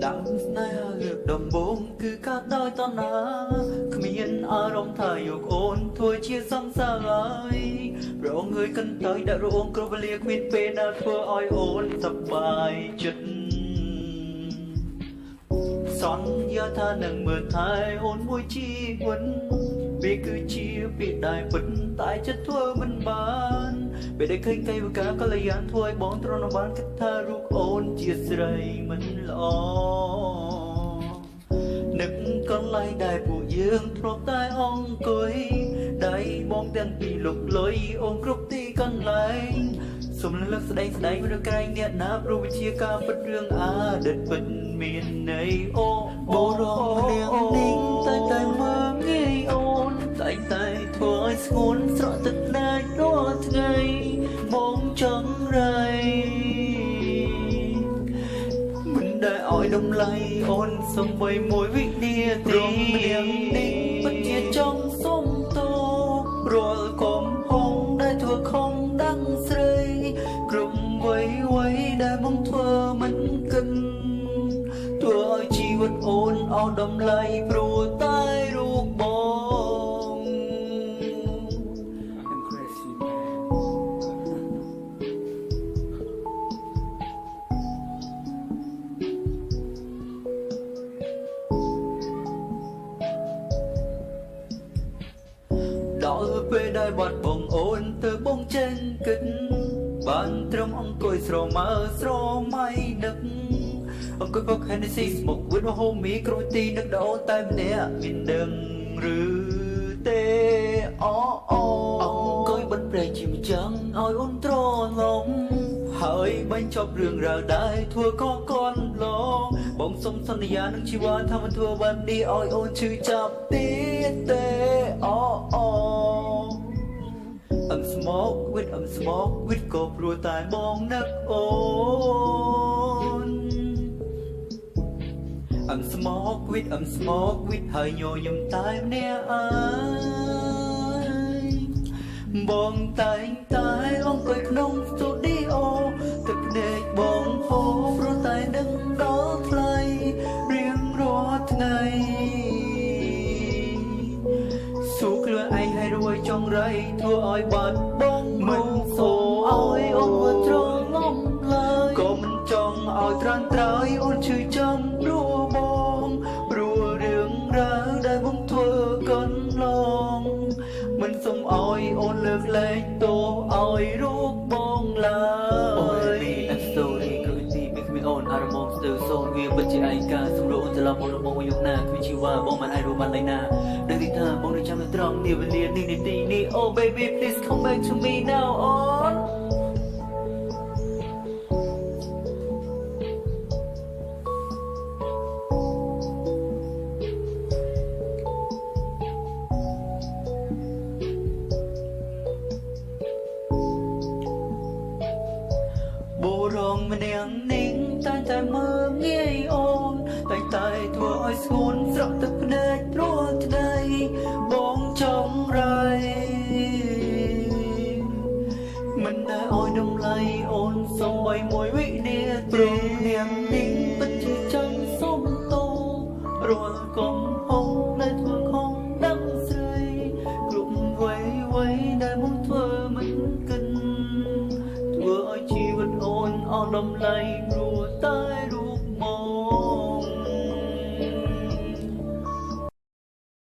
ដើមស្នេហាលើកដំបូងគឺកាត់ដោយតណ្ហាគ្មានអារម្មណ៍ថាយកអូនធ្វើជាសង្សារឡើយរងើយកន្តើយដាក់រងគ្រប់វេលាគ្មានពេលណាធ្វើឲ្យអូនសប្បាយចិត្តសន្យាថានឹងមើលថែអូនមួយជីវិតវាគឺជាពាក្យដែលពិតតែចិត្តធ្វើមិនបានពេលដែលឃើញកាយវិការកល្យានធ្វើឲ្យបងទ្រាំបានគិតថារូបអូនជាស្រីមិនល្អនឹកកន្លែងដែលពួកយើងធ្លាប់តែអង្គុយដៃបងទាំងពីរលុកលុយអូនគ្រប់ទីកន្លែងសូមលើកស្ដែងស្ដែងឬក្រែងអ្នកណាព្រោះវិជាការពិតរឿងអតីតពិតមានន័យអូបរងម្នាក់នេះតែតែមើលងាយអូនតែតែធ្វើឲ្យស្ងួនស្រក់ទឹកភ្នែករាល់ថ្ងៃបងចង់រៃមិនដែលឲ្យតម្លៃអូនសំបីមួយវិនាទីម្នាក់នេះពិតជាចង់សុំទោសរាល់កំហុសដែលធ្វើខំដឹងស្រីគ្រប់អ្វីៗដែលបងធ្វើមិនគិនធ្វើឲ្យជីវិតអូនអស់តម្លៃព្រោះតែរូបបង I'm crazy man. ដល់ពេលដែលបាត់បងអូនទៅបងចេញគិតបានត្រឹមអង្គុយស្រមើស្រមៃនឹកអង្គុយផឹក Hennessy smoke with my homie គ្រប់ទីនឹកដល់អូនតែម្នាក់មានដឹងឬទេអូអូអង្គុយបិទព្រែកជាម្ចាំងឲ្យអូនត្រឡំហើយបញ្ចប់រឿងរ៉ាវដែលធ្វើក៏កន់ឡងបងសុំសន្យានឹងជីវ៉ាថាមិនធ្វើបែបនេះឲ្យអូនឈឺចាប់ទៀតទេអូអូ I'm smoke with I'm smoke with ក៏ព្រោះតែបងនឹកអូន I'm smoke with I'm smoke with ហើយញញឹមតែម្នាក់ឯងបងតែងតែអង្គុយក្នុងស្ទូឌីអូទឹកភ្នែកបងហូរព្រោះតែនឹងដល់ថ្លៃរៀងរាល់ថ្ងៃសួរខ្លួនឯងឲ្យរួយចង់រៃធ្វើឲ្យបាត់បងមិនសូមឲ្យអូនមើលត្រឡំឡើយក៏មិនចង់ឲ្យត្រានត្រើយអូនឈឺចាំព្រោះបងព្រោះរឿងរ៉ាវដែលបងធ្វើកន្លងមិនសូមឲ្យអូនលើកលែងទោសឲ្យរូបបងឡើ អូ យ baby I'm sorry គ្រប់ទីមានគ្មានអូនអារម្មណ៍ស្ទើរសូនវាពិតជាឯកាសម្រួលអូនត្រឡប់មកលោកបងមកយកណាគ្មានជីវ៉ាបងមិនអាចរស់បានឡើយណាដឹងទីថាបងនៅចាំនៅត្រង់នេះវេលានេះនាទីនេះ Oh baby please come back to me now អូន បូរងម្នាក់នេះតែងតែមើលងាយអូនតែងតែធ្វើឲ្យស្ងួនស្រក់ទឹកភ្នែករាល់ថ្ងៃបងចង់រៃមិនដែលឲ្យតម្លៃអូនសំបីមួយវិនាទីម្នាក់នេះពិតជាចង់សុំទោសរាល់កំហុសដែលធ្វើខំដឹងស្រីគ្រប់អ្វីៗដែលបងធ្វើមិនគិន ធ្វើឲ្យជីវិតអូនអស់តម្លៃព្រោះតែ